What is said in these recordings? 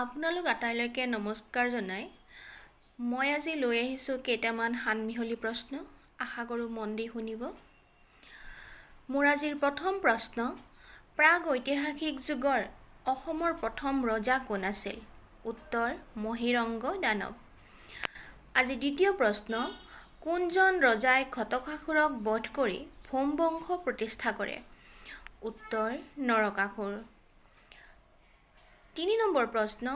আপোনালোক আটাইলৈকে নমস্কাৰ জনাই মই আজি লৈ আহিছোঁ কেইটামান সানমিহলি প্ৰশ্ন। আশা কৰোঁ মন দি শুনিব। মোৰ আজিৰ প্ৰথম প্ৰশ্ন, প্ৰাগ ঐতিহাসিক যুগৰ অসমৰ প্ৰথম ৰজা কোন আছিল? উত্তৰ, মহীৰংগ দানৱ। আজি দ্বিতীয় প্ৰশ্ন, কোনজন ৰজাই ঘটকাসুৰক বধ কৰি ভৌম বংশ প্ৰতিষ্ঠা কৰে? উত্তৰ, নৰকাসুৰ। 3 নম্বৰ প্ৰশ্ন,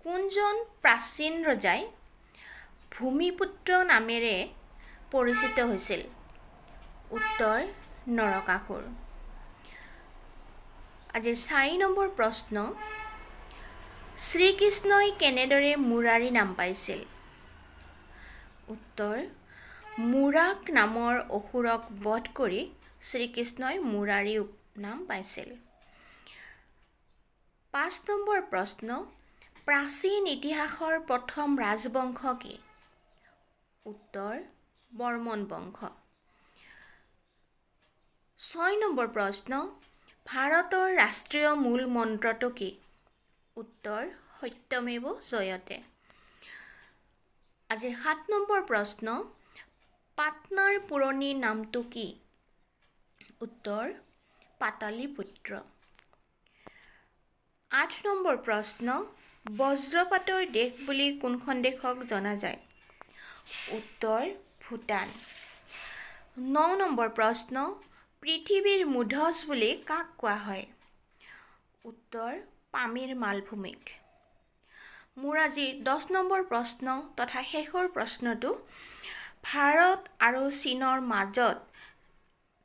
কোনজন প্ৰাচীন ৰজাই ভূমিপুত্ৰ নামেৰে পৰিচিত হৈছিল? উত্তৰ, নৰকাসুৰ। আজিৰ 4 নম্বৰ প্ৰশ্ন, শ্ৰীকৃষ্ণই কেনেদৰে মুৰাৰী নাম পাইছিল? উত্তৰ, মুৰাক নামৰ অসুৰক বধ কৰি শ্ৰীকৃষ্ণই মুৰাৰী নাম পাইছিল। 5 নম্বৰ প্ৰশ্ন, প্ৰাচীন ইতিহাসৰ প্ৰথম ৰাজবংশ কি? উত্তৰ, বৰ্মন বংশ। 6 নম্বৰ প্ৰশ্ন, ভাৰতৰ ৰাষ্ট্ৰীয় মূল মন্ত্ৰটো কি? উত্তৰ, সত্যমেৱ জয়তে। আজিৰ 7 নম্বৰ প্ৰশ্ন, পাটনাৰ পুৰণি নামটো কি? উত্তৰ, পাটালীপুত্ৰ। 8 নম্বৰ প্ৰশ্ন, বজ্ৰপাতৰ দেশ বুলি কোনখন দেশক জনা যায়? উত্তৰ, ভূটান। 9 নম্বৰ প্ৰশ্ন, পৃথিৱীৰ মূধচ বুলি কাক কোৱা হয়? উত্তৰ, পামীৰ মালভূমিক। মোৰ আজি 10 নম্বৰ প্ৰশ্ন তথা শেষৰ প্ৰশ্নটো, ভাৰত আৰু চীনৰ মাজত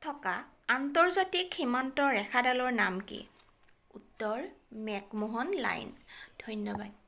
থকা আন্তৰ্জাতিক সীমান্ত ৰেখাডালৰ নাম কি? উত্তৰ, মেকমোহন লাইন। ধন্যবাদ।